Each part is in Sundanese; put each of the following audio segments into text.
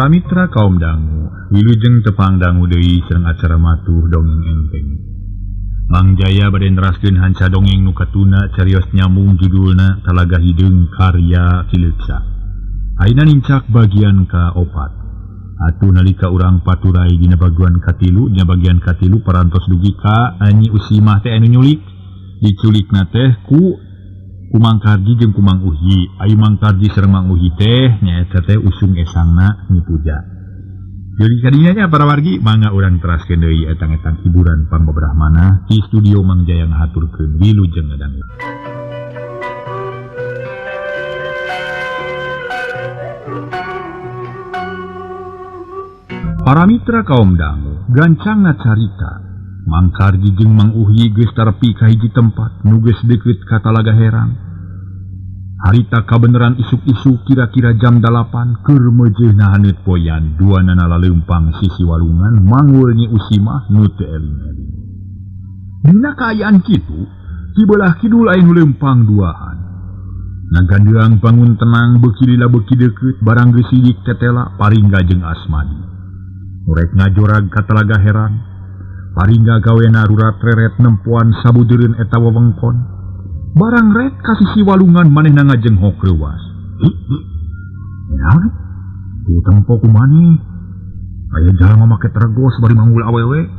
Para mitra kaum dangu, wilujeng tepang dangu deui sareng acara matuh dongeng enteng. Mang Jaya bade neraskeun hanca dongeng nu katuna carios nyambung judulna Talaga Hideung karya Ki Leuksa. Ayeuna nincak bagian ka-opat. Atuh nalika urang paturai dina bagian katilu, dina bagian katilu parantos dugi ka Nyi Usimah teh anu nyulik. Diculikna teh ku Kumang Karji jeung Kumang Uhi. Ayu Mang Karji sareng Mang Uhi teh nyaeta teh usung esangna Nyi Puja. Jadi kadinya nya para wargi mangga urang teraskeun deui etang-etang hiburan pangbebrahmana di studio Mang Jaya ngahaturkeun wilujeng ngadangu. Para mitra kaum dangu, gancangna carita. Mang Karji jeung Mang Uhi geus tarepi ka hiji tempat nu geus deukeut ka Talaga Herang. Harita kabeneran isuk-isuk kira-kira jam 8 keur meujeuhna haneut poyan duanana laleumpang sisi walungan manggul Nyi Usimah nu teu eling-eling. Dina kaayaan kitu, di belah kidul aya nu leumpang duaan. Ngagandeang bangun tenang beuki lila beuki deukeut barang geus sidik tetela Paringga jeung Asmadi. Nu rek ngajorag ka Talaga Herang. Paringga gawena rurat reret nempoan sabujeureun eta wewengkon. Barang rek ka sisi walungan manehna ngajenghok reuas. Naon? Ku tempo ku maneh. Aya jalma make tergos bari manggul awewe.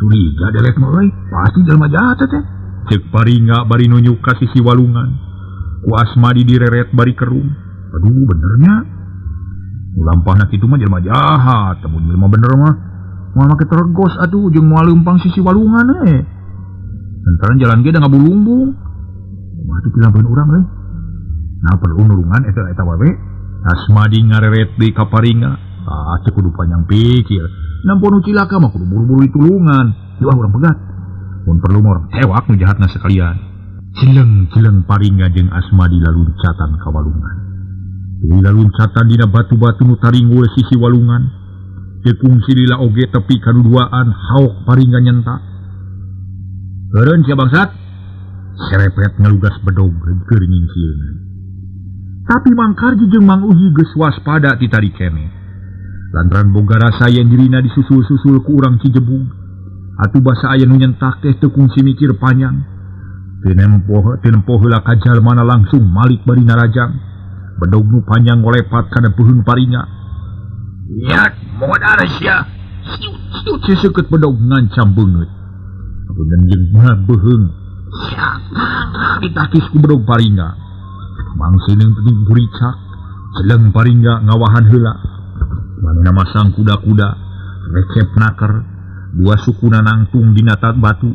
Curiga delek mah euy, pasti jalma jahat teh. Ceuk Paringga bari nunjuk ka sisi walungan. Ku Asmadi direret bari kerung. Aduh benernya. Lampahna kitu mah jelema jahat, mun jelema bener mah moal make tergos atuh jeung moal leumpang sisi walungan we. Lantaran jalan ge da ngabulungbung. Mah teu pilabeun urang euy. Nah perlu nulungan eta eta wae. Asmadi ngareret deui ka Paringga. Ah teu kudu panjang pikir. Nampo nu cilaka mah kudu buru-buru ditulungan. Ieu urang pegat. Mun perlu mah urang tewak nu jahatna sekalian. Cileng-cileng Paringga jeung Asmadi laluncatan ka walungan. Tuluy laluncatan dina batu-batu nu taringgul sisi walungan. Teu kungsi lila oge tepi kaduduaan haok Paringga nyentak. Eureun sia bangsat. Serepet ngalugas bedog keur nyingsieunan. Tapi Mang Karji jeung Mang Uhi geus waspada ti tadi keneh. Lantaran boga rasa yen dirina disusul-susul ku urang Cijebug. Atuh basa aya nu nyentak teh teu kungsi mikir panjang. Teu nempo heula ka jalmana langsung malik bari narajang. Bedog nu panjang ngolepat kana peuheung Paringga. Nyat modar sia. Siut siut seseukeut bedog ngancam beungeut. Apunten jeung beuheung. Ditakis ku bedog Paringga. Mangsineung penting buricak. Celeng Paringga ngawahan heula. Manehna masang kuda-kuda, recep naker, dua sukuna nangtung dina tat batu.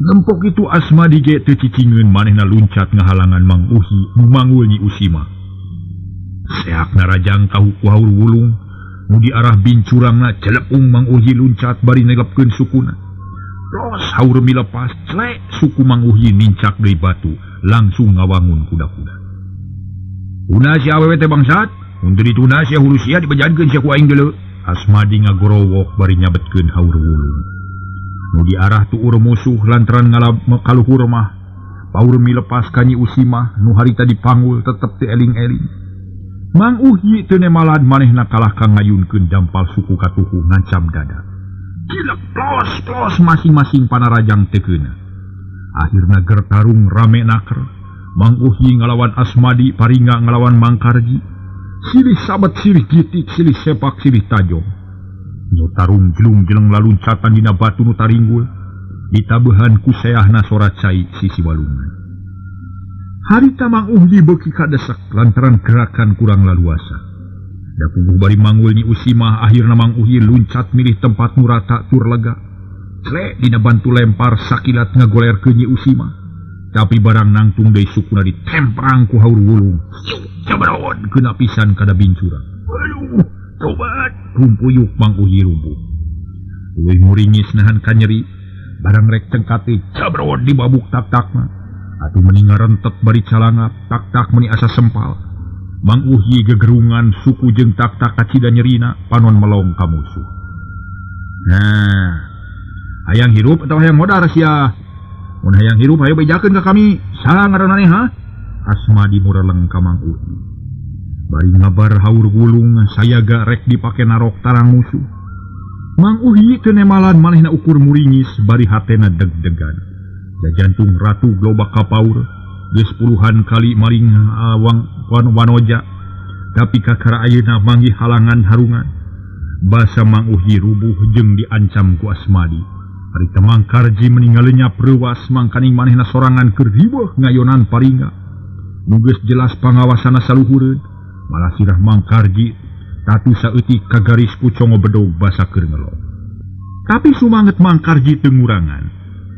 Nempok itu Asmadi ge teu cicingeun manehna luncat ngahalangan Mang Uhi, manggul Nyi Usimah. Seak narajang kahu ku haur wulung, nu di arah bincurangna celepung Mang Uhi luncat bari nelepkeun sukuna. Los haur milepas clek suku Mang Uhi nincak deui batu, langsung ngawangun kuda-kuda. Una si awewe teh bangsat, mun teu dituna sia hulu sia dibejankeun sia ku aing geuleuh. Asmadi ngagorowok bari nyabetkeun haur wulung. Nu di arah tuur musuh lantaran ngalab kaluhur mah. Paur milepas ka Nyi Usimah nu harita dipanggul tetep teu eling-eling. Mang Uhi teu nemalan manehna kalah ka ngayunkeun dampal suku katuhu ngancam dada. Cilek plos-plos masing-masing panarajang teu keuna. Akhirna gertarung rame naker. Mang Uhi ngalawan Asmadi, Paringga ngalawan Mang Karji. Silih sabet, silih gitik, silih sepak, silih tajong. Nu tarung jelung-jeleng laluncatan dina batu nu taringgul. Ditabehan ku seahna sora cai sisi walungan. Harita Mang Uhi beuki kadesek lantaran gerakan kurang laluasa. Da puguh bari manggul Nyi Usimah akhirna Mang Uhi luncat milih tempat nu rata tur lega. Clek dina bantu lempar sakilat ngagolerkeun Nyi Usimah. Tapi barang nangtung deui sukuna ditemprang ku haur wulung. Jabaron kena pisan kada bincurang. Aduh, tobat rumpuyuk Mang Uhi rubuh. Tuluy muringis nahan kanyeri, barang rek cengkati jabron dibabuk tak-takna. Atuh meni ngarentek bari calangap, tak-tak meni asa sempal. Mang Uhi gegerungan suku jeung tak-tak kacida nyerina, panon melong ka musuh. Nah, hayang hirup atau hayang modar sia? Mun hayang hirup hayo bejakeun ka kami. Saha ngaranna ha? Asmadi mureleng ka Mang Uhi. Bari ngabar haur gulung sayaga rek dipake narok tarang musuh. Mang Uhi teu nemalan manehna ukur muringis bari hatena deg-degan. Jantung ratu globak kapaur geus puluhan kali maring awang wanoja tapi kakara ayeuna manggih halangan harungan. Basa Mang Uhi rubuh jeung diancam ku Asmadi. Harita Mang Karji meninggalnya reuwas mangkaning manehna sorangan keur riweuh ngayonan paringa. Nu geus jelas pangawasana saluhureun, malah sirah Mang Karji tatu saeutik ka garis ku congo bedog basa keur ngelok. Tapi sumanget Mang Karji teu ngurangan.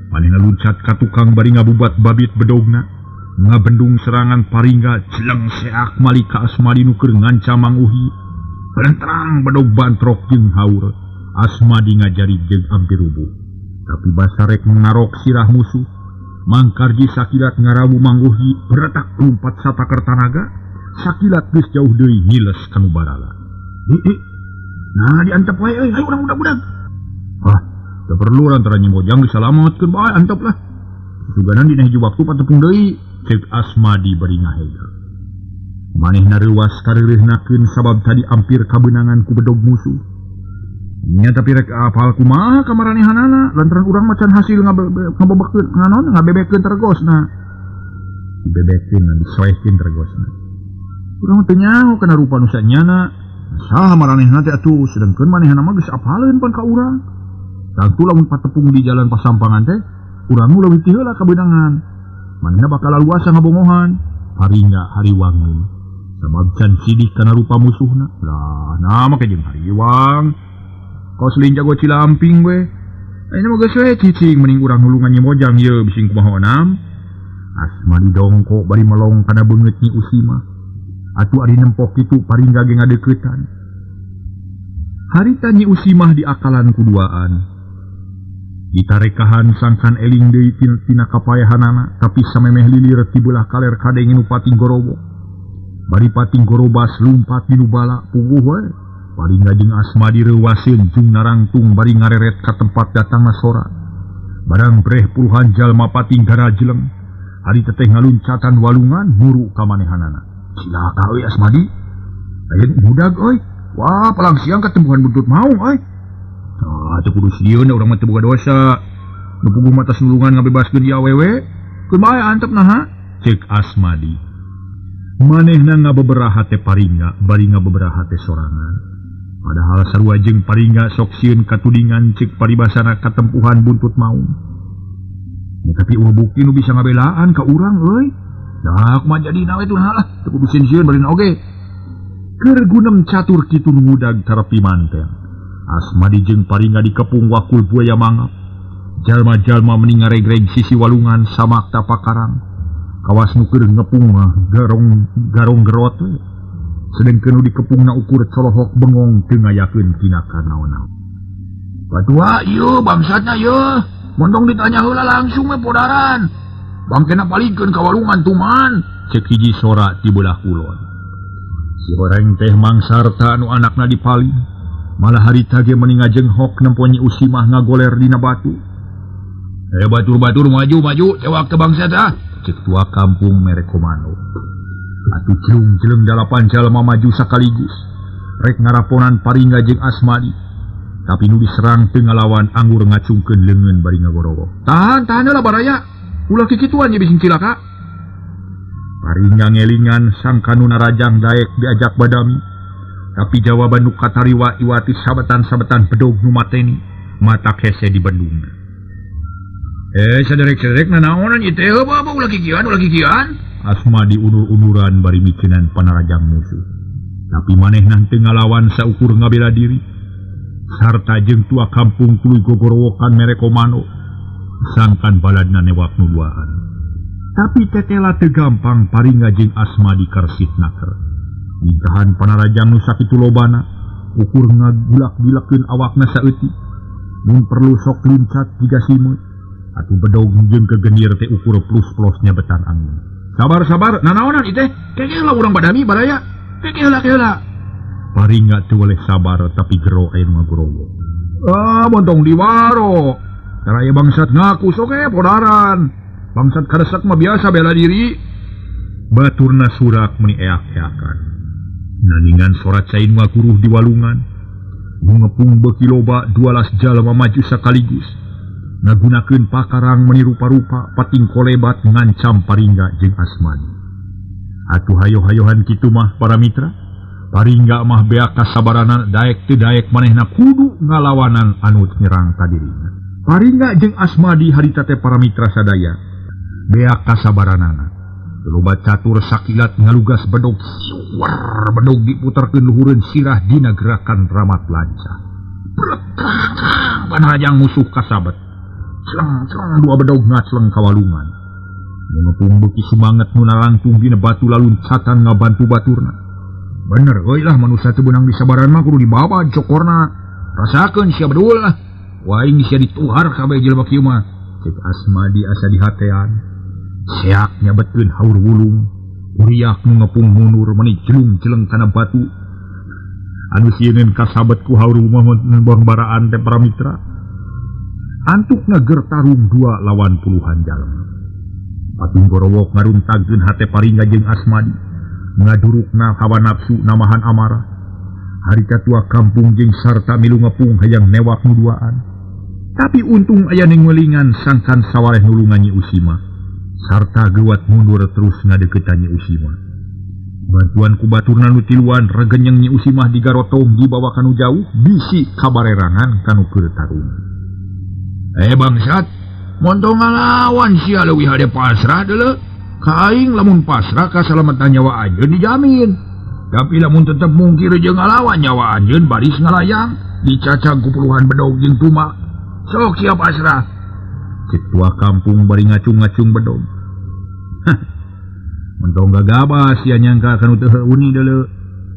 Manehna luncat ka tukang bari ngabubat babit bedogna, ngabendung serangan paringga jeleng seak malika Asmadi nu keur ngancam Mang Uhi. Berentrang bedog bantrok jeung haur, Asmadi ngajari jeung hampir rubuh. Tapi basarek narok sirah musuh, Mang Karji sakilat ngarawu Mang Uhi beretak lumpat sataker tanaga, sakilat geus jauh deui ngiles kanu barala. Nah diantep wae euy, hayu urang budak-budak. Wah, teu perlu lantaran Nyi Mojang disalametkeun bae antep lah. Suganan dina hiji waktu patepung deui, ceuk Asmadi bari ngahega. Manehna reuwas kareureuhnakeun sabab tadi ampir kabeunangan ku bedog musuh. Nya tapi rek apal kumaha kamaranehanana lantaran urang macan hasil ngabebekeun nganon ngabebekeun tergosna. Dibebekeun disoehkeun tergosna. Urang teu nyaho kana rupa nu sanyana. Saha maranehna teh atuh sedengkeun manehna mah geus apaleun pan ka urang. Tangtu lamun patepung di jalan pasampangan teh urang nu leuwih ti heula kabeunangan. Manehna bakal laluasa ngabongohan. Paringga hariwangeun. Sabab can sidik kana rupa musuhna. Lah, nah make jeung hariwang. Kos lin jago Cilamping we. Ayeuna mah geus we cicing mending urang nulungan Nyi Mojang ieu bising kumaha onam. Asmadi dongko bari melong kana beungeut Nyi Usimah. Atuh ari nempok kitu paringga ge ngadeuketan. Harita Nyi Usimah diakalan kuduaan. Ditarekahan sangkan eling deui tina kapayahanana tapi samemeh lilir ti beulah kaler kadenge nu pating gorobok. Bari pating gorobas lumpat dinu bala puguh we. Paringga jeung Asmadi reuwaseun jeung narangtung bari ngareret ka tempat datangna sora. Barang breh puluhan jalma pating garajleng. Hari teteh ngaluncatan walungan muru ka manehanana. Cilaka euy Asmadi. Aya budak euy. Wah, palang siang katempuhan buntut maung euy. Ah, teu kudu sieun da urang mah teu boga dosa. Nu puguh mah tos nulungan ngabebaskeun ieu awewe. Keun bae antep naha? Ceuk Asmadi. Manehna ngabeberaha teh paringga bari ngabeberaha teh sorangan. Padahal sarua jeung paringga sok sieun katudingan ceuk paribasana katempuhan buntut maung. Ya, tapi eueuh bukti nu bisa ngabelaan ka urang euy. Dah kumaha jadina we tuh lah, teu kudu sieun bari oge. Keur gunem catur kitu nu ngudag karepi manten. Asmadi jeung paringga dikepung wakul buaya mangap. Jalma-jalma meni ngaregreg sisi walungan samak tapakarang. Kawas nu keur ngepung garong garong gerot we. Sedengkeun nu dikepungna ukur colohok bengong teu ngayakeun tinakan naon-naon. Batua ieu bangsatna ieu. Montong ditanya heula langsung we podaran. Bangkena palingkeun ka walungan tuman. Ceuk hiji sora ti beulah kulon. Si horeng teh mangsarta nu anakna dipaling. Malah harita ge meni ngajenghok nempo Nyi Usimah ngagoler dina batu. Batur-batur maju-maju cewak ke bangsat ah. Ceuk tua kampung mere komando. Atuh jelung-jeleng dalapan jalma maju sakaligus. Rek ngaraponan paringga jeung Asmadi. Tapi nu diserang teu ngalawan anggur ngacungkeun leungeun bari ngagorowok. Tahan, tahan heula baraya. Ulah kikituan ye bising cilaka. Paringga ngelingan sangka nu narajang daek diajak badami. Tapi jawaban nu katariwa iwati sabetan-sabetan bedog nu mateni, mata kese di bendung. Saderek-saderek nanaonan ieu teh heuh bapak ulah kikian, ulah kikian. Asmadi unur-unuran bari mikinan panarajang musuh. Tapi manehna teu ngalawan saukur ngabela diri. Sarta jeung tua kampung tuluy gogorowokan mere komando. Sangkan baladna newak nu duaan. Tapi tetela teu gampang paringga jeung Asmadi karsit naker. Ningkahan panarajang nu sakitu lobana, ukur ngagulak-gilakeun awakna saeutik. Mun perlu sok luncat jiga simeut. Atuh bedog jeung kegenir teh ukur plus-plusnya betan angin. Sabar-sabar, nanaonan ieu teh? Keke heula urang badami baraya. Keke heula, ke heula. Paringga teu weleh sabar tapi gero aya nu ngagorowo. Ah, montong diwaro. Cara aya bangsat ngaku sok ge podaran. Bangsat karesek mah biasa bela diri. Baturna surak meni eak-eakan. Naningan sora cai nu ngaguruh di walungan. Nu ngepung beuki loba 12 jalma maju sakaligus. Ngagunakeun pakarang meni rupa-rupa pating kolebat ngancam Paringga jeung Asmadi. Atuh hayo-hayohan kitu mah para mitra. Paringga mah beak kasabaranana daek teu daek manehna kudu ngalawanan anu nyerang ka dirina. Paringga jeung Asmadi harita teh para mitra sadaya beak kasabaranana. Loba catur sakilat ngalugas bedog siwar bedog diputerkeun luhureun sirah dina gerakan ramat lanca. Brekang panarajang musuh kasabet. Celeng-celeng dua bedog ngacleng ka walungan. Nu ngepung beuki sumanget nu nalangtung dina batu laluncatan ngabantu baturna. Bener euy lah manusia teu beunang disabaran mah kudu dibawa cokorna. Rasakeun sia bedul lah. Waing sia dituhar kabeh jelema kieu mah. Cek Asmadi asa dihatean. Seak nyabetkeun haur wulung. Uriak nu ngepung mundur meni jelung-jeleng kana batu. Anu sieuneun kasabet ku haur baraan teh para mitra. Antukna gertarung dua lawan puluhan jalma. Pating gorowok ngaruntagkeun hate Paringga jeung Asmadi. Ngadurukna hawa nafsu namahan amarah. Harita tua kampung jeung sarta milu ngepung hayang newak nu duaan. Tapi untung aya ningwelingan sangkan sawaleh nulungan Nyi Usima. Sarta geuwat mundur terus ngadeuketan Nyi Usima. Bantuan ku baturna nu tiluan regenyeng Nyi Usimah digarotong dibawa kanu jauh bisi kabarerangan kanu keur tarung. Bangsat, montong ngalawan sia leuwih hade pasrah deuleu. Ka aing lamun pasrah kasalamatan nyawa anjeun dijamin. Tapi lamun tetep mungkir jeung ngalawan nyawa anjeun baris ngalayang dicacag ku puluhan bedog jeung tumak. Sok sia pasrah. Cek tua kampung bari ngacung-ngacung bedog. Mentong gagabah sia nyangka kanu teu uni deuleu.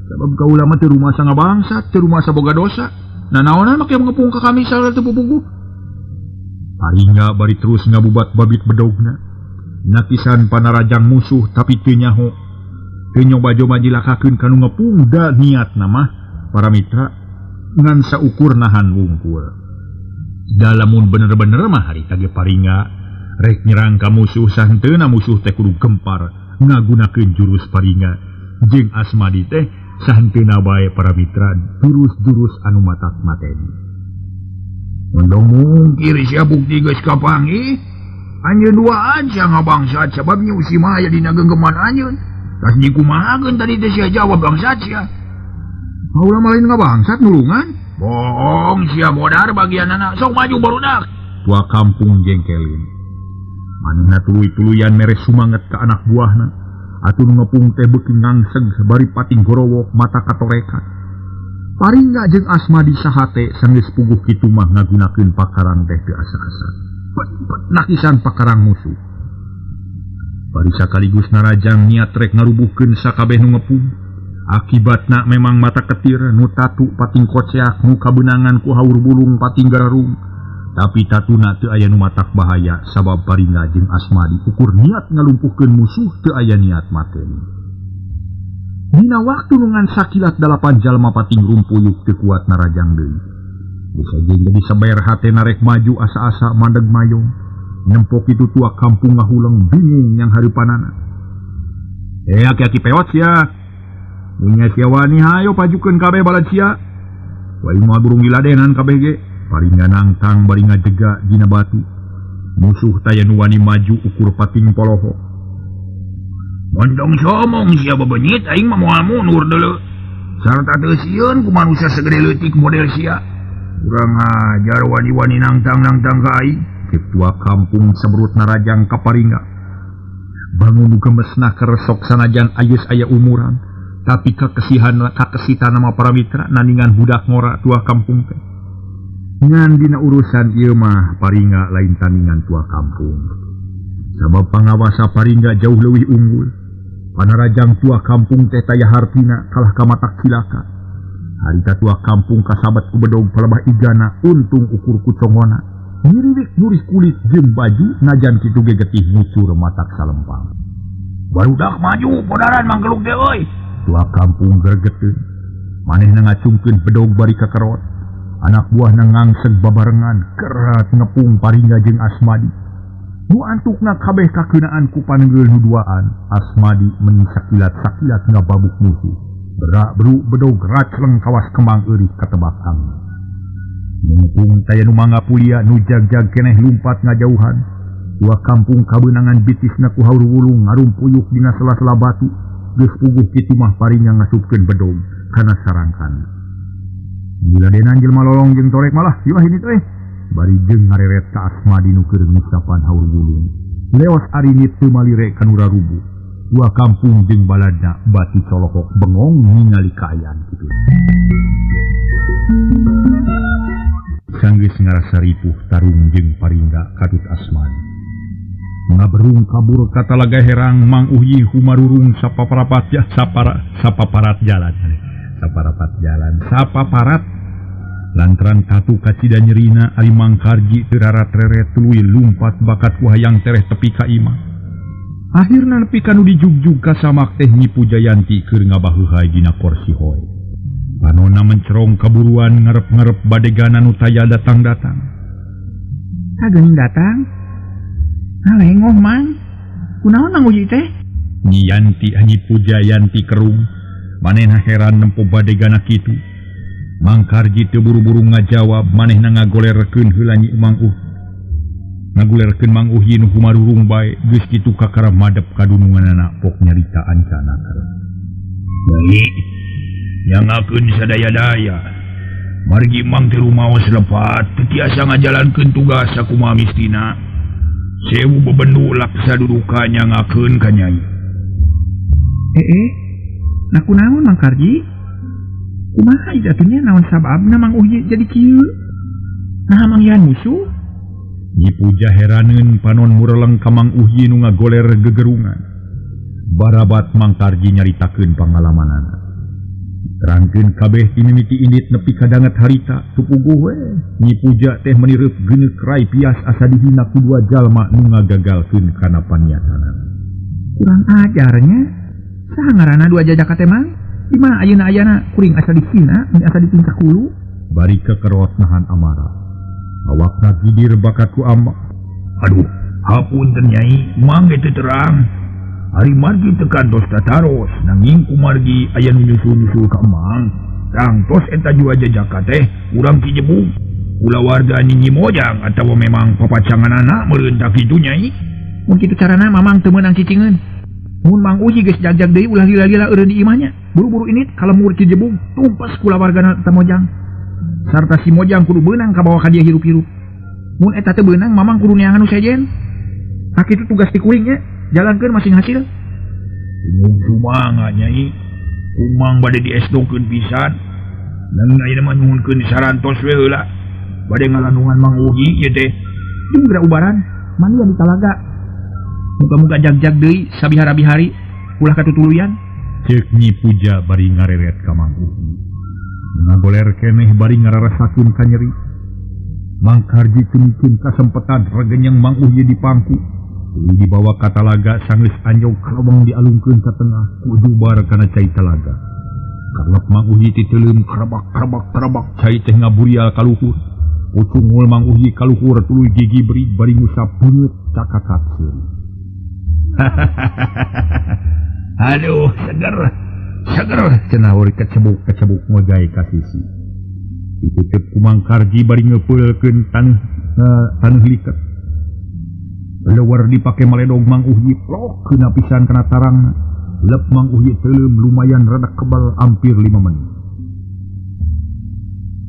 Sabab kaula mah teu rumasa ngabangsat, teu rumasa boga dosa. Nanaonan make ngepung ka kami salah teu pupuguh. Paringga bari terus ngabubat babit bedogna. Nakisan panarajang musuh tapi teu nyaho. Teu nyoba-joba jilakakeun kanu ngepung da niatna mah para mitra ngan saukur nahan wungkul. Da lamun bener-bener mah harita ge Paringga rek nyerang ka musuh sahenteuna musuh teh kudu gempar ngagunakeun jurus Paringga jeung Asmadi teh sahenteuna bae para mitra jurus-jurus anu matak mateni. Mondong mungkir sia bukti geus kapanggih. Anjeun duaan sia ngabangsat sabab Nyi Usima aya dina genggeman anjeun. Tas dikumahakeun tadi teh sia jawab bangsat sia. Kaula mah lain ngabangsat nulungan. Bohong sia modar bagianana sok maju barudak. Tua kampung jengkelin. Manehna tuluy-tuluyan mere sumanget ka anak buahna. Atuh nu ngepung teh beuki ngangseg bari pating gorowok mata katorekan. Paringga jeung Asmadi sahate sanggeus puguh kitu mah ngagunakeun pakarang teh teu asa-asa. Nakisan pakarang musuh. Bari sakaligus narajang niat rek ngarubuhkeun sakabeh nu ngepung. Akibatna memang mata ketir nu tatu pating koceak nu kabeunangan ku haur bulung pating gararung. Tapi tatuna teu aya nu matak bahaya sabab Paringga jeung Asmadi ukur niat ngalumpuhkeun musuh teu aya niat mateni. Dina waktu nu ngan sakilat 8 jalma pating rumpuyuk teu kuat narajang deui. Bisa jeung jadi sabayar hatena rek maju asa-asa mandeg mayong. Nempok itu tua kampung ngahuleng bingung yang hareupanana. Aki-aki pewot sia. Munya sia wani hayo pajukeun kabeh balad sia. Waing mah burung diladenan kabeh ge. Paringga nangtang bari ngajega dina batu. Musuh taya nu wani maju ukur pating poloho. Mondong somong sia bebenyit aing mah moal mundur deuleu. Sarta teu sieun ku manusia segede leutik model sia. Urang ajar wani-wani nangtang-nangtang ka aing. Cek tua kampung seberut narajang ka Paringga. Bangun nu gemesna keresok sanajan ayeus aya umuran. Tapi kakesihan kakesitan nama para mitra naningan budak ngora tua kampung teh. Ngan dina urusan ieu mah Paringga lain tandingan tua kampung. Sabab pangawasa Paringga jauh leuwih unggul. Panarajang tua kampung teh taya hartina kalah ka matak cilaka. Harita tua kampung kasabat ku bedog palebah igana untung ukur ku congona. Nyiriwik nurih kulit jeung baju najan kitu ge getih ngucur matak salempang. Barudak maju podaran manggeluk teh euy. Tua kampung gregeteun. Manehna ngacungkeun bedog bari kakerot. Anak buahna ngangseg babarengan kerat ngepung Paringga jeung Asmadi. Nu antukna kabeh kakeunaan ku panenggel nu duaan. Asmadi meni sakilat-sakilat ngababuk musuh. Berak beruk bedog racleng kawas kembang eurih katebak angin. Mumpung taya nu mangga pulia nu jag-jag keneh lumpat ngajauhan. Dua kampung kabeunangan bitisna ku haur wulung ngarumpuyuk dina sela-sela batu. Geus puguh kitu mah Paringga ngasupkeun bedog kana sarangkana. Diladenan jelema lolong jeung torek malah ieu ini teh. Bari jeung ngareret ka Asmadi nu keur ngusapan haur wulung. Leos arinit teu malire ka nu rarubuh. Dua kampung jeung baladna bati colohok bengong ningali kaayaan kitu. Sanggeus ngarasa ripuh tarung jeung Paringga kadut Asmadi. Ngaberung kabur ka Talaga Herang Mang Uhyi humarurung sapaparapat ya sapaparat jalan. Saparapat jalan sapaparat lantaran katu kacida nyerina ari Mang Karji teu rarat-reret tuluy lumpat bakat ku hayang tereh tepi ka imah. Akhirna nepi ka nu dijugjug ka samak teh Nyi Pujayanti keur ngabaheuhay dina korsi hoe. Panona mencerong kaburuan ngarep-ngarep badegana nu taya datang-datang. Kageuning datang? Ngalengoh Mang. Kunaon Mang Uji teh? Nyi Yanti Nyi Pujayanti kerung. Manehna heran nempo badegana kitu. Mang Karji teu buru-buru ngajawab, manehna ngagolerkeun heula Nyi Mang Uh. Ngagulerkeun Mang Uhyi nu humarurung bae, geus kitu kakara madep ka dununganana pok nyarita ancana karep. Nyai, nyangakeun sadaya-daya. Margi Mang teh rumaos lepat, teu tiasa ngajalankeun tugas sakumaha mistina. Sewu bebendu laksa duduka nyangakeun ka Nyai. Nah kunaon Mang Karji? Kumaha ieu atuh nya naon sababna Mang Uhyi jadi kieu? Naha manggihan musuh? Nyi Puja heraneun panon mureleng ka Mang Uhyi nu ngagoler gegerungan. Barabat Mang Karji nyaritakeun pangalamanana. Terangkeun kabeh ti mimiti indit nepi ka danget harita teu puguh we. Nyi Puja teh menireup geuneuk rai pias asa dihina ku dua jalma nu ngagagalkeun kana paniatana. Kurang ajarnya. Saha ngaranna dua jajaka teh Mang? Di mana ayeuna ayana kuring asa dihina, mun asa ditingkah hulu? Bari kekerot nahan amarah. Awakna gidir bakat ku ama. Aduh, hapunten Nyai, Mang ge teu terang. Ari margi teu kantos tataros, nanging kumargi aya nu nyusul-nyusul ka Mang. Tangtos eta jua jajaka teh urang Kijebug. Kulawarga Nyi Mojang atawa memang papacanganana meureun ta kitu Nyai. Mun kitu carana Mamang teu meunang cicingeun. Mun Mang Uji geus jagjag deui ulah lila-lila eureun di imahnya. Buru-buru ini kalemur Kijebug tumpas kulawargana ta Mojang. Sarta si Mojang kudu beunang kabawa ka dia hirup-hirup. Mun eta teu beunang Mamang kudu neangan nu sejen. Tah kitu tugas ti kuring nya, jalankeun masing hasil. Umum sumanga Nyai. Umang bade diesdokeun pisan. Nanging ayeuna mah nyuhunkeun sarantos we heula. Bade ngalandungan Mang Uji ieu teh. Jeung geura ubaran, mandian di talaga. Muga-muga jag-jag deui sabihara-bihari ulah katutuluyan. Ceuk Nyi Puja bari ngareret ka Mang Uji. Ngagoler keneh bari ngararasakeun ka nyeri. Mang Karji teu mikeun kasempetan regenyeng Mang Uhyi di pangku. Tuluy dibawa ka talaga sanggeus anjog kalebeng dialungkeun ka tengah ku jubar kana cai talaga. Karlep Mang Uhyi titeuleum kerebak-kerebak-kerebak cai teh ngaburial ka luhur. Ucungul Mang Uhyi ka luhur tuluy gigi beri bari ngusap beungeut cakakat seuri. Aduh, seger. Seger cenah uri kecebuk-kecebuk ngojay ka sisi. Dititip ku Mang Karji bari ngeupeulkeun taneuh liket. Leuwer dipake maledog Mang Uhyi plok keuna pisan kana tarangna. Lep Mang Uhyi teuleum lumayan rada kebal hampir 5 menit.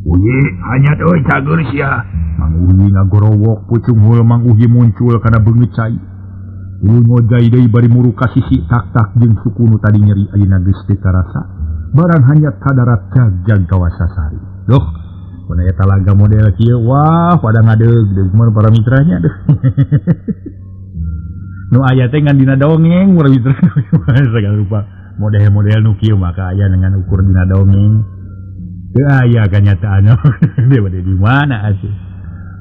Uyi hanya euy cager sia. Mang Uhyi ngagorowok pucunghul Mang Uhyi muncul kana beungeut cai. Tuluy ngojay deui bari muru ka sisi tak-tak jeung suku nu tadi nyeri ayeuna geus teu karasa. Barang hanyat ka darat jag-jag kawasasari. Duh, mun aya talaga model kieu wah pada ngadeug-deug mun para mitranya duh. Nu aya teh ngan dina dongeng para mitra. Segala rupa model-model nu kieu maka aya dengan ukur dina dongeng. Teu aya kanyataan. Dia bade di mana atuh.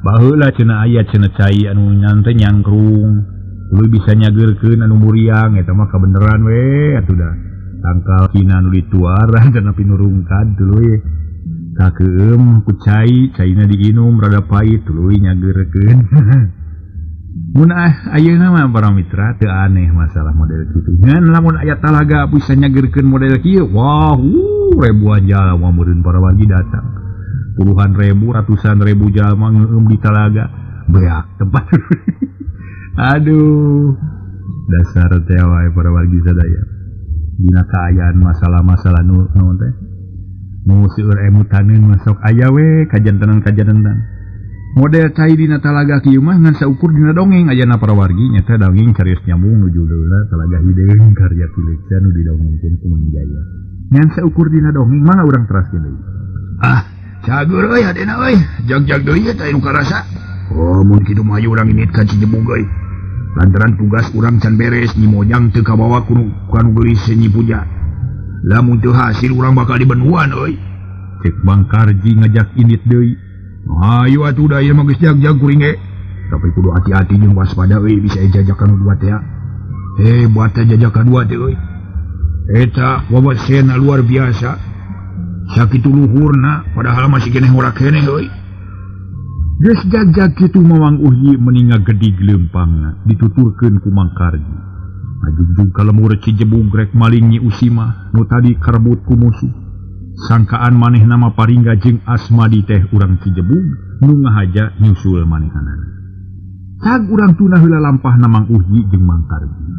Baheula cenah aya cenah cai anu nyantai nyangkrung. Tuluy bisa nyageurkeun anu muriang eta mah kabeneran we atuh dah. Tangkal kina nu dituaran cenah pinurungkad tuluy kakeum ku cai, caina diinum rada pait tuluy nyageurkeun. Mun ayeuna mah para mitra teu aneh masalah model kitu. Ngan lamun aya talaga bisa nyageurkeun model kieu, wah, ribuan jalma meureun para wargi datang. Puluhan ribu, ratusan ribu jalma ngeueum di talaga. Beak tempat. Aduh. Dasar teh wae para wargi sadaya. Dina kaayaan masalah-masalah nu naon teh? Nu seueur emutaneun masuk aya we kajantenan-kajantenan. Model cai dina talaga kieu mah ngan saukur dina dongeng ayana para wargi nyata dongeng carios nyambung nu judulna Talaga Hideung karya Ki Leksa nu didongengkeun ku Mang Jaya. Ngan saukur dina dongeng mah urang teraskeun deui. Ah, cagur euy hadena euy, jag-jag deui eta nu karasa. Oh, mun kitu mah urang indit ka Cijebug euy. Lantaran tugas urang can beres Nyi Mojang teu kabawa ku nu geulis Nyi Puja. Lamun teu hasil urang bakal dibenuan euy. Cek Mang Karji ngajak indit deui. Ayo atuh da ieu mah geus jag-jag kuring ge. Tapi kudu hati-hati jeung waspada euy bisa jajakan nu dua teh. Hebat teh jajakan dua teh euy. Eta wawasena luar biasa. Sakitu luhurna padahal masih keneh ora keneh euy. Geus jag-jag kitu Mamang Uhi meninga gedig leumpangna dituturkeun ku Mang Karji. Ajugjug ka lemur Cijebug rek maling Nyi Usimah nu tadi karebut ku musuh. Sangkaan manehna mah Paringga jeung Asmadi teh urang Cijebug nu ngahaja nyusul manehanana. Cag urang tuna heula lampahna Mang Uhi jeung Mang Karji.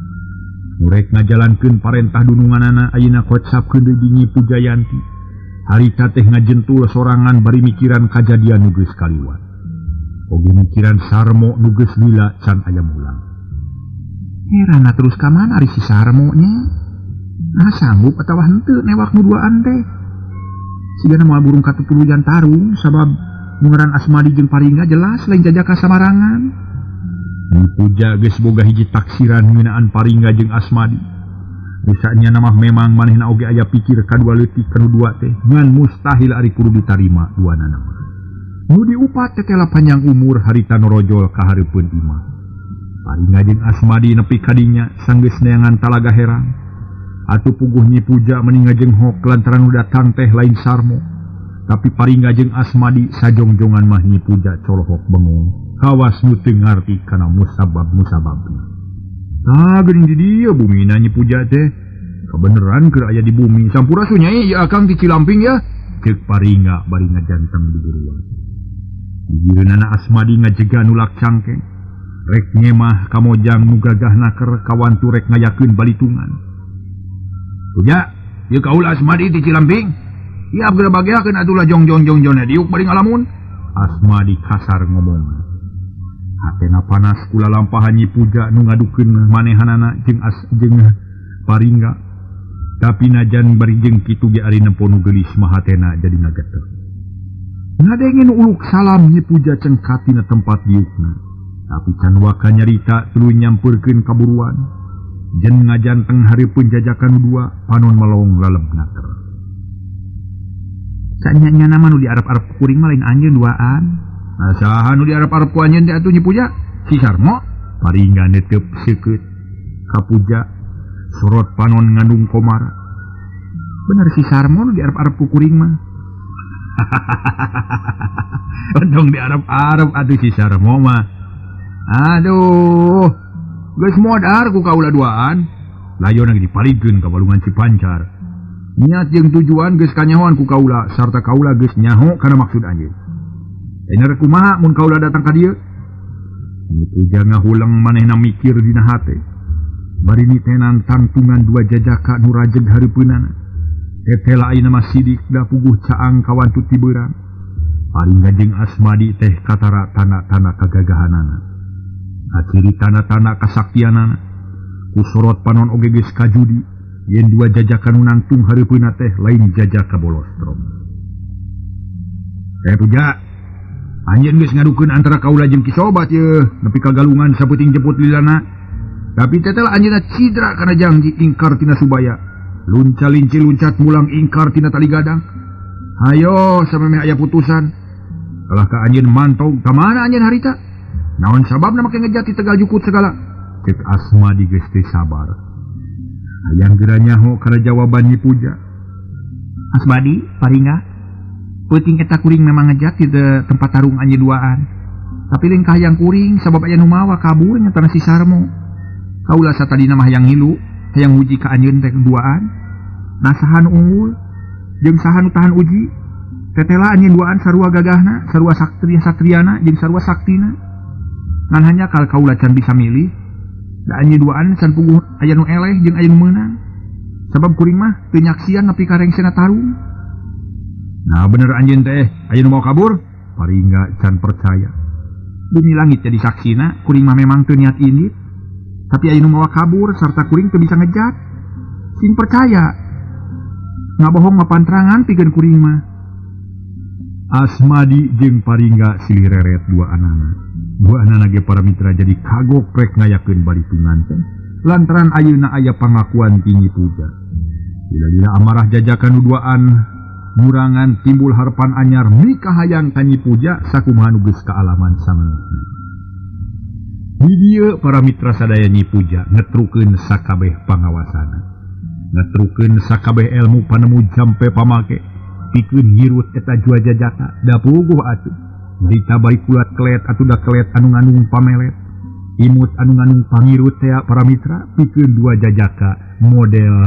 Murek ngajalankeun parentah dununganana ayeuna kocapkeun deui di Nyi Pujayanti. Harita teh ngajentul sorangan bari mikiran kajadian nu geus kaliwat. Oge mikiran Sarmo nu geus lila can aya mulang. Herana terus ka mana ari si Sarmo nya? Ah sanggup atawa henteu newak nu duaan teh? Sigana moal burung katutuluyan tarung sabab nu ngaran Asmadi jeung Paringga jelas lain jajaka samarangan. Nyi Puja geus boga hiji taksiran ngeunaan Paringga jeung Asmadi. Bisanya nama memang manehna oge aya pikir kadua leutik kanu dua teh ngan mustahil ari kudu ditarima duanana mah. Nu diupat tetela panjang umur harita norojol ka hareupeun imah. Paringga jeung Asmadi nepi kadinya sanggeus neangan talaga herang. Atuh puguh Nyi Puja meni ngajenghok lantaran nu datang teh lain Sarmo. Tapi Paringga jeung Asmadi sajongjongan mah Nyi Puja colohok bengong. Kawas nu teu ngarti kana musabab-musababna. Tah geuning di dieu bumina Nyi Puja teh. Kabeneran keur aya di bumi. Sampurasun nyai ieu akang ti Cilamping ya. Ceuk Paringga bari ngajanteng di buruan. Gigireunana Asmadi ngajega nulak cangkeng. Rek nyemah ka Mojang nu gagah naker kawantu rek ngayakeun balitungan. Puja, ieu kaula Asmadi ti Cilamping. Ieu abdi bageakeun atuh lah jong-jong-jong-jongna diuk bari ngalamun. Asmadi kasar ngomong. Hatena panas kula lampahan Nyi Puja nu ngadukeun manehanana jeung jeung Paringga. Tapi najan bari jeung kitu ge ari nempo nu geulis mah hatena jadi ngageter. Ngadenge nu uluk salam Nyi Puja cengkat tina tempat diukna. Tapi can waka nyarita tuluy nyampeurkeun kaburuan. Jen ngajanteng hareupeun jajakan nu dua panon melong laleb naker. Sanya-nyana mah nu diarep-arep kuring mah lain anjeun duaan. Nah, saha nu diarep-arep ku anjeun teh atuh Nyi Puja? Si Sarmo. Paringga netep seukeut ka Puja sorot panon ngandung komara. Bener si Sarmo nu diarep-arep ku kuring mah. Untung diarep-arep atuh si Sarmo mah. Aduh, geus modar ku kaula duaan. Layon lagi dipalikeun ka walungan Cipancar. Niat jeung tujuan geus kanyahoan ku kaula sarta kaula geus nyaho kana maksud anjeun. Ener kumaha mun kaula datang ka dieu? Nyi Puja ngahuleng manehna mikir dina hate. Bari nitenan tangtungan dua jajaka nu rajeg hareupeunana. Tetela ayeuna mah sidik da puguh caang kawantu tibeurang. Paringga jeung Asmadi teh katara tanda-tanda kagagahanana. Aciri tanda-tanda kasaktianana. Ku sorot panon oge geus kajudi yen dua jajaka nu nangtung hareupeunna teh lain jajaka bolostrom. Puja, anjeun geus ngadukeun antara kaula jeung Ki Sobat yeuh nepi ka galungan sapeuting jemput lilana. Tapi tetel anjeunna cidra kana janji ingkar tina subaya. Lunca linci luncat mulang ingkar tina tali gadang. Hayo samemeh aya putusan. Kalah ka anjeun mantau ka mana anjeun harita? Naon sababna make ngejat di Tegal Jukut segala? Cek Asmadi geus teu sabar. Hayang geura nyaho kana jawaban Nyi Puja. Asmadi, Paringga, peuting eta kuring memang ngejat di tempat tarung anjeun duaan. Tapi lain kahayang kuring sabab aya nu mawa kabur nya tanah si Sarmo. Kaula satadina mah hayang ngilu, hayang nguji ka anjeun teh duaan. Nah saha nu unggul jeung saha nu tahan uji. Tetela anjeun duaan sarua gagahna, sarua satria satriana jeung sarua saktina. Ngan hanya kal kaula can bisa milih. Da anjeun duaan can puguh aya nu eleh jeung aya nu meunang. Sabab kuring mah teu nyaksian nepi ka rengsena tarung. Nah bener anjeun teh aya nu mau kabur? Paringga can percaya. Bumi langit jadi saksina, kuring mah memang teu niat indit. Tapi aya nu mawa kabur sarta kuring teu bisa ngejat. Sing percaya. Ngabohong mah pantrangan pikeun kuring mah. Asmadi jeung Paringga silih reret dua anana. Dua anana ge para mitra jadi kagok rek ngayakeun balitungan teh. Lantaran ayeuna aya pangakuan ti Nyi Puja. Lila-lila amarah jajakan nu duaan murangan timbul harapan anyar mikahayang ka Nyi Puja sakumaha nu geus kaalaman samangna. Di dieu para mitra sadaya Nyi Puja ngetrukeun sakabeh pangawasana. Ngetrukeun sakabeh ilmu panemu jampe pamake pikeun ngirut eta jua jajaka da puguh atuh. Nyarita bari kulat kelet atuh da kelet anu ngandung pamelet. Imut anu ngandung pangirut tea para mitra pikeun dua jajaka model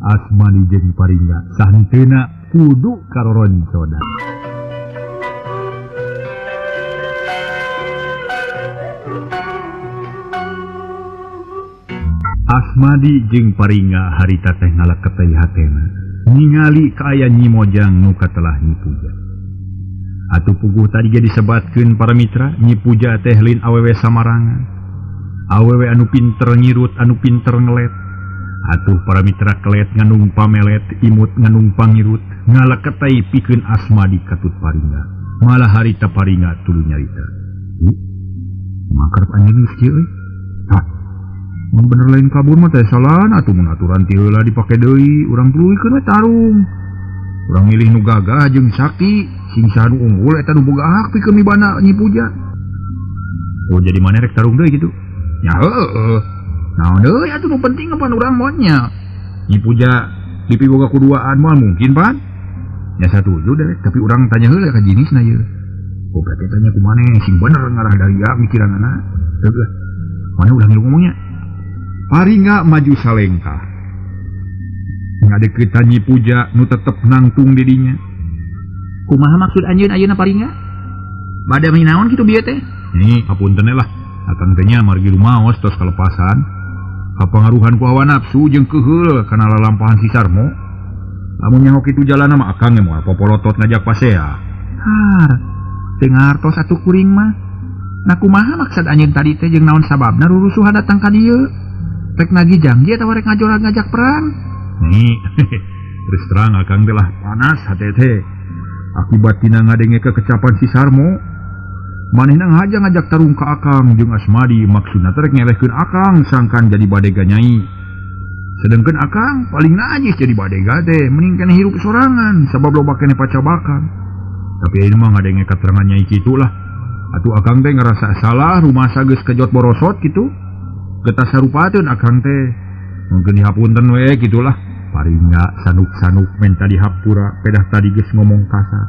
Asmadi jeung Paringga sahenteuna kudu karoroncoda. Asmadi jeung Paringga harita teh ngalaketei hatena ningali kaayaan Nyi Mojang nu katelah Nyi Puja. Atuh puguh tadi ge disebatkeun para mitra Nyi Puja teh lain awewe samarangan. Awewe anu pinter ngirut, anu pinter ngelet. Atuh para mitra kelet ngandung pamelet, imut ngandung pangirut, ngalaketei pikeun Asmadi katut Paringga. Malah harita Paringga tuluy nyarita. Ih, makarep anjeun geus kieu euy. Hah. Mun bener lain kabur mah teh salah atuh mun aturan ti heula dipake deui, urang tuluykeun we tarung. Urang milih nu gagah jeung sakti, sing saha nu unggul eta nu boga hak pikeun mibana Nyi Puja. Oh jadi maneh rek tarung deui kitu? Ya heueuh. Naon deui atuh nu penting pan urang moal nya. Nyi Puja dipiboga ku duaan moal mungkin pan. Ya satuju deh, tapi urang tanya heula ka jenisna ieu. Oh berarti tanya ku maneh sing bener ngarah daria mikiranana. Heueuh. Maneh ulah ngilu ngomongnya. Paringga maju salengkah. Ngadeukeutan Nyi Puja nu tetep nangtung di dinya. Kumaha maksud anjeun ayeuna Paringga? Bade minaon kitu bieu teh? Nih, hapunten lah. Akang teh nya margi rumaos tos kalepasan. Kapangaruhan ku hawa nafsu jeung keuheul kana lalampahan si Sarmo. Lamun nyaho kitu jalanna mah akang ge moal popolotot ngajak pasea. Har, teu ngartos atuh kuring mah. Nah kumaha maksud anjeun tadi teh jeung naon sababna rurusuhan datang ka dieu? Rek nagih janji atawa rek ngajorag ngajak perang? Nih, terus terang akang teh lah panas hate teh. Akibat tina ngadenge kekecapan si Sarmo, manehna ngaja ngajak tarung ka akang jeung Asmadi maksudna teh rek ngelehkeun akang sangkan jadi badega nyai. Sedengkeun akang paling najis jadi badega teh, mending keneh hirup sorangan sabab loba keneh pacabakan. Tapi ayeuna mah ngadenge katerangan nyai kitu lah. Atuh akang teh ngerasa salah rumasa geus kejot borosot kitu. Getas sarupateun akang teh. Mungkin dihapunten we gitulah. Paringga sanuk-sanuk menta dihapura pedah tadi geus ngomong kasar.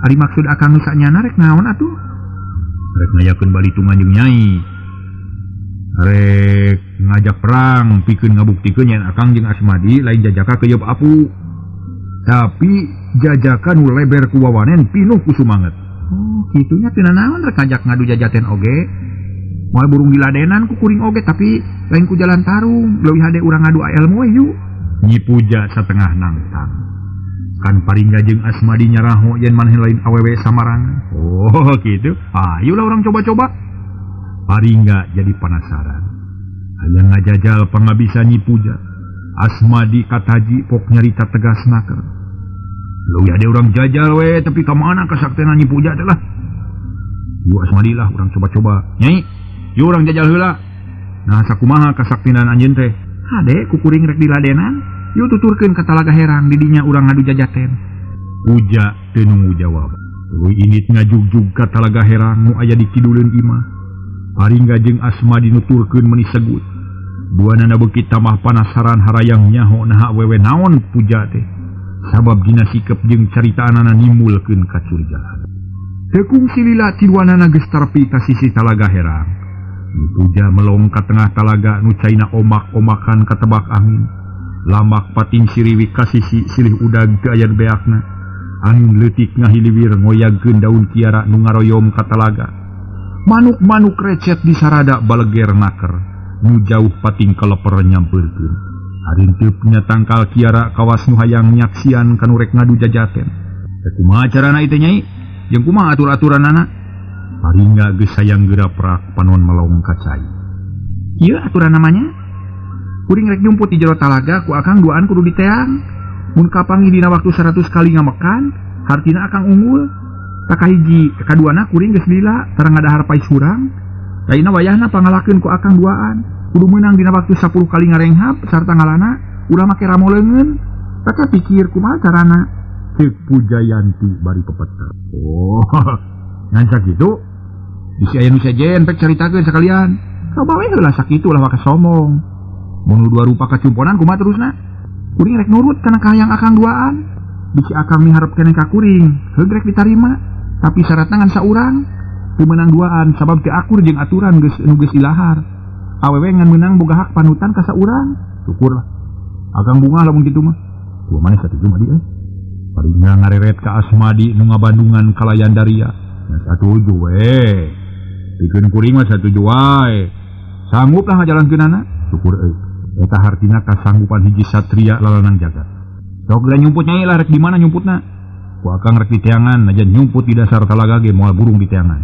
Ari maksud akang nu sanyana rek naon atuh? Rek ngayakeun balitungan jeung nyai. Rek ngajak perang pikeun ngabuktikeun yen akang jeung Asmadi lain jajaka keuyeub apu. Tapi jajaka nu leber ku wawanen pinuh ku sumanget. Oh, kitunya tina naon rek ngajak ngadu jajaten oge? Moal burung diladenan ku kuring oge tapi lain ku jalan tarung, leuwih hade urang ngadu ilmu we yuk. Nyi Puja satengah nangtang. Kan Paringga jeung Asmadi nyaraho yen maneh lain awewe samarangan. Oh gitu. Ayolah urang coba-coba. Paringga jadi penasaran. Hayang ngajajal pangabisa Nyi Puja. Asmadi kataji pok nyarita tegas naker. Leuwih hade urang jajal we tapi ka mana kasaktena Nyi Puja teh lah. Yuk Asmadi lah urang coba-coba. Nyai, yuk urang jajal heula. Nah sakumaha kasaktinan anjeun teh? Hade ku kuring rek diladenan. Yuk tuturkeun ka Talaga Herang didinya urang ngadu jajaten. Puja teu nunggu jawab. Tuluy indit ngajugjug ka Talaga Herang nu aya di kiduleun imah. Paringga jeung Asmadi nuturkeun meuni segut. Duanana beuki tambah panasaran harayang nyaho naha wewe naon Puja teh. Sabab dina sikep jeung caritaanana nimbulkeun kacurigaan. Teu kungsi lila tiluanana geus tepi ka sisi talaga herang. Nyi Puja melong ka tengah talaga nu caina omak-omakan katebak angin. Lamak pating siriwik ka sisi silih udag teu aya nu beakna. Angin leutik ngahiliwir ngoyagkeun daun kiara nu ngaroyom ka talaga. Manuk-manuk recet di sarada baleger naker. Nu jauh pating keleper nyampeurkeun. Harinteup nya tangkal kiara kawas nu hayang nyaksian kanu rek ngadu jajaten. Teh kumaha carana ieu teh Nyai? Jeung kumaha atur-aturanana? Paringga geus hayang geura prak panon melong ka cai. Ieu aturan namanya. Kuring rek nyumput di jero talaga ku akang duaan kudu diteang. Mun kapanggih dina waktu 100 kali ngamekan, hartina akang unggul. Takahiji kaduana kuring geus lila tara ngadahar pais hurang. Ayeuna wayahna pangalakeun ku akang duaan. Kudu meunang dina waktu 10 kali ngarenghap sarta ngalana ulah make ramo leungeun. Tah pikir kumaha carana? Ceuk Pujayanti bari pepeter. Oh, ngan sakitu? Bisi aya nu sejen pek caritakeun sakalian. Coba we heula sakitu ulah waka sombong. Mun nu dua rupa kacumponan kumaha terusna? Kuring rek nurut kana kahayang akang duaan. Bisi akang miharep keneh ka kuring, heug rek ditarima. Tapi syaratna ngan saurang. Teu meunang duaan sabab teu akur jeung aturan geus nu geus ilahar. Awewe ngan meunang boga hak panutan ka saurang. Syukur lah. Akang bungah lamun kitu mah. Dua maneh satuju mah di euy. Paringga ngareret ka Asmadi nu ngabandungan kalayan daria. Nah, satuju we. Pikeun kuring mah satuju wae. Sanggup lah ngajalankeunana. Syukur euy. Eta hartina kasanggupan hiji satria lalanang jagat. Sok geura nyumput nyai lah rek di mana nyumputna? Ku akang rek di teangan, najan nyumput di dasar talaga ge moal burung di teangan.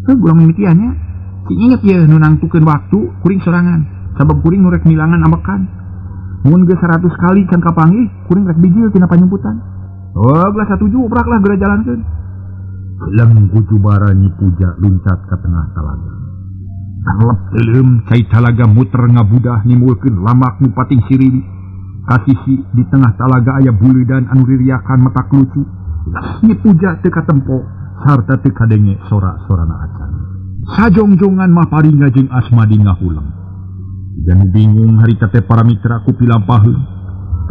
Heuh urang mimitian nya. Cing inget ye nu nangtukeun waktu kuring sorangan. Sabab kuring nu rek milangan ambekan. Mun geus 100 kali can kapanggih, kuring rek bijil tina panyumputan. Oh, geus satuju prak lah geura jalankeun. Leng kujubara Nyi Puja luncat ka tengah talaga. Talep teuleum cai talaga muter ngabudah nimbulkeun lamak nu pating siriwi. Ka sisi di tengah talaga aya buleudan anu ririakan matak lucu. Nyi Puja teu katempo sarta teu kadenge sora-sorana acan. Sajongjongan mah Paringga jeung Asmadi ngahuleng. Dan bingung harita teh para mitra ku pilampaheun.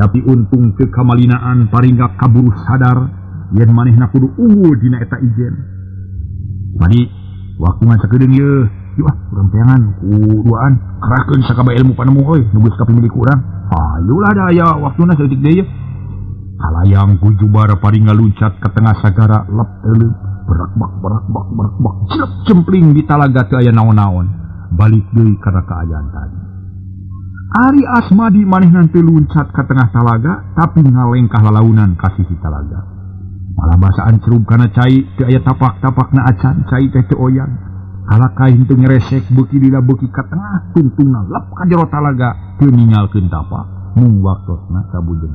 Tapi untung teu kamalinaan Paringga kaburu sadar yen manehna kudu unggul dina eta ijen. Madi, waktu ngan sakedeung yeuh. Yuk ah, urang teangan ku duaan kerahkeun sakabeh ilmu panemu euy nu geus kapimilik ku urang. Hayu lah da aya waktuna saeutik deui yeuh. Kalayang ku jubar Paringga luncat ka tengah sagara lep teuleum berakbak berakbak berakbak cilep cempling di talaga teu aya naon-naon. Balik deui kana kaayaan tadi. Ari Asmadi manehna teu luncat ka tengah talaga tapi ngalengkah lalaunan ka sisi talaga. Malah basaan cerub kana cai teu aya tapak-tapakna acan cai teh teu oyang. Kalakah henteu ngeresek beuki lila beuki ka tengah tungtungna lep ka jero talaga teu ningalkeun tapak mung waktosna sabujeng.